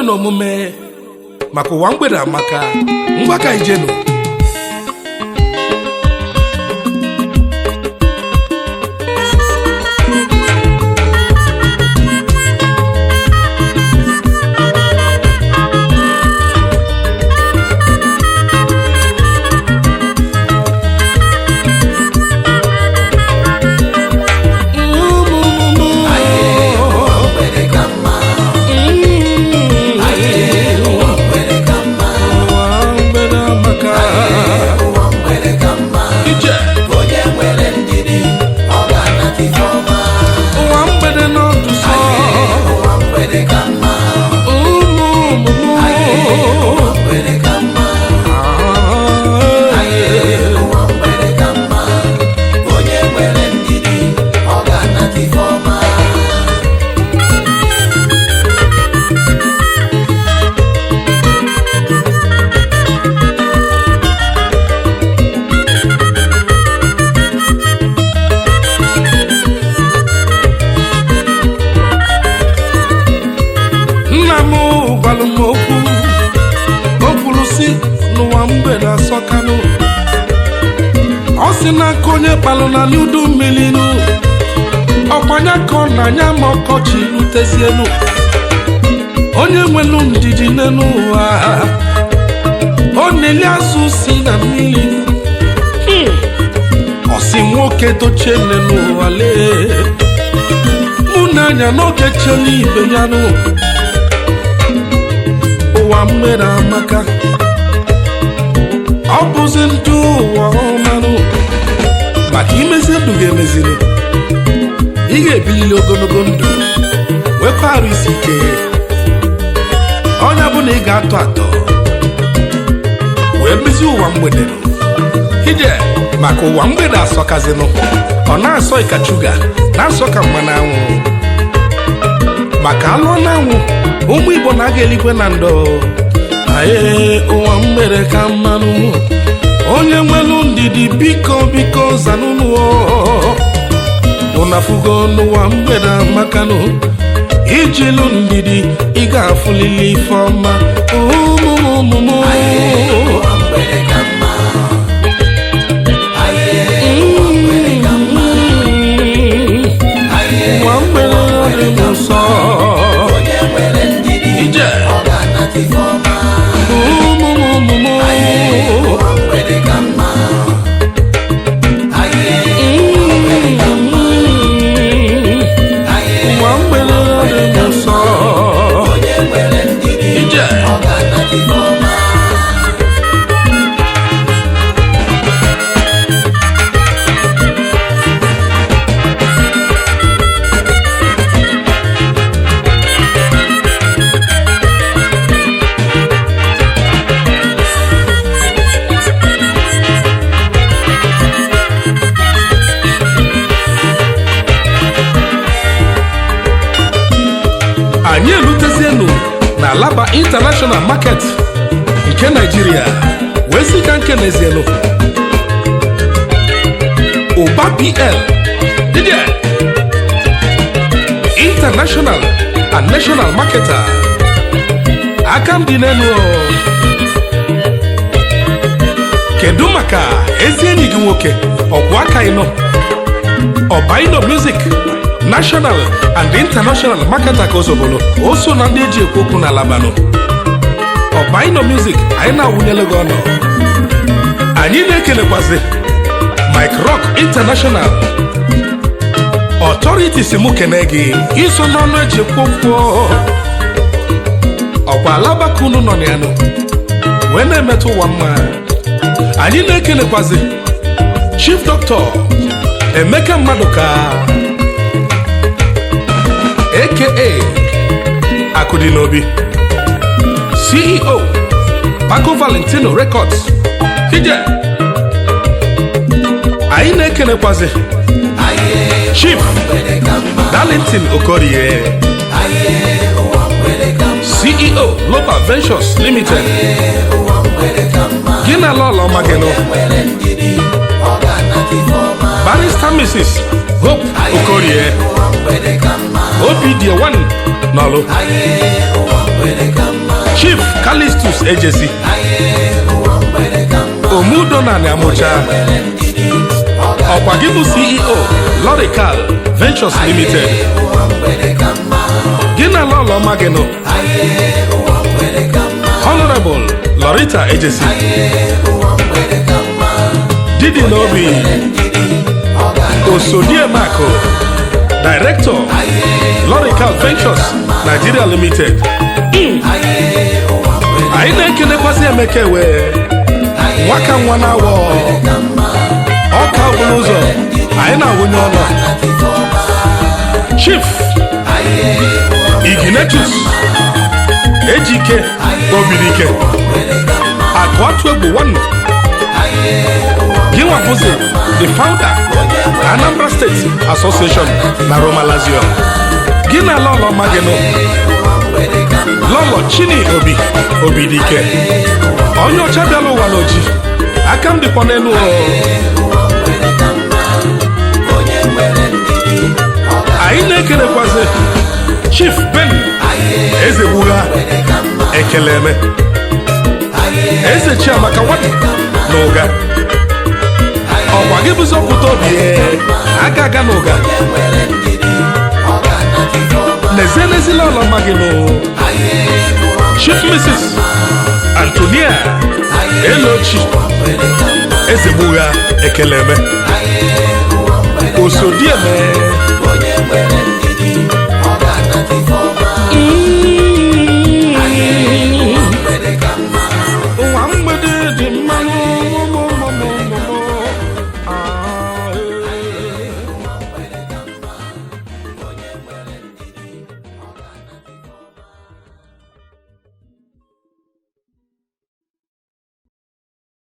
n'omume maka ụwa mgbede amaka. Ngwa, ka ijenu. Ụwa mgbede n'ọdụ sọ ụmụ ụmụ. Nna m gwalụ m okwu, o kwuru si n'ụwa mgbede asọkanụ. Ọ sị n'aka onye kpalụ na n'udu mmiri nụ ọkwanya ka ọ na-anya ma ọkọchị lutezienu. Onye nwelu ndidi n'elu ụwa, ọ na-eli azụ si na mmiri. Ọ sị nwoke dochie n'elu ụwa, lee mụ n'anya n'oge chela ibe ya nụ. Ụwa mgbede amaka, ọ bụzi ndụ ụwa ọmanụ maka imezi ndụ ga-emeziri ị ga-ebilili ogologo ndụ, nwekwa arụ isi ike. Ọnya bụ na ị ga-atọ atọ wee mezi ụwa mgbede ije, maka ụwa mgbede asọkazinụ. Ọ na-asọ ịkachuga na-asọ ka mmanụ anwụ, maka alụọ na anwụ ụmụ Igbo na-aga eluigwe na ndo. Aye, ụwa mgbede ka mmanụ. Onye nwelu ndidi, biko biko zanụnụ. Ụnafugo n'ụwa mgbede amakanụ. Ijilu ndidi, ị ga-afụlili ife ọma, ụmụmụmụmụ. Ụwa mgbede dị m nsọ ije, ụmụmụmụmụ. Ụwa mgbede dị m nsọ ije. Anyị erutezienu na Alaba International Market nke Nigeria, wee sị ka nkenezienu Ụba PL Didie International and National Marketer, aka m dị n'elu o. Kedu maka ezi enyi gị nwoke, ọkwụ aka ịnọ Ọbaino Music National and International Marketer ka ozobolo o so na ndị eji ekwu okwu na Alabanụ. Ọbaino Music, anyị na-awụnyele gị ọnụ. Anyị na-ekelekwazi Mike Rock International Authority, si mụ kene gị iso n'ọnụ eji ekwu okwu. Ọkwa Alaba ka unu nọ na ya nụ wee na-emetụ ụwa mma. Anyị na-ekelekwazi Chief Doctor Emeka Mmadụka, aka Akụdịnobi, CEO Paco Valentino Records ije. Anyị na-ekelekwazi Chief Darlington Okorie, CEO Global Ventures Limited. Gị na lọlọ ọma gị nụ, Barrister Mrs. Hope Okorie, obi dị 1 n'ọlụ. Aye, ụwa mgbede ka mma. Chief Calistus Ejesi Omudo na Amụcha, ọkwa gị bụ CEO Lorical Ventures Limited. Gị na lọlọ ọma gị nụ, Honorable Lorita Ejesi Didi n'obi Osodiemako, Director, Lorical Ventures Nigeria Limited. Anyị na-ekenekwazị Emeka Ewe nwaka nwa na-awọ ọka bụrụ ụzọ anyị na-awụnye ọnụ. Chief Iginetus Ejike Obirike Akụatụ Egwu Nwanne, gịnwa bụzi the founder, Anambra State Association na Roma Lazio. Gị na lọlọ ma gị nụ, Lọlọ Chini Obi Obidike, onye ọcha bịala ụwa n'oji aka m dịkwa n'elu o. Anyị na-ekelekwazi Chief Ben Ezegbugha Ekeleme Eze Chiamaka Nwata na Ụga, ọkwa gị bụ zọpụta obi aka aga na Ụga n'ezie n'ezila ọlọma gị nụ, Chief Mrs. Antonia Elochi Ezegbugha Ekeleme Osodieme.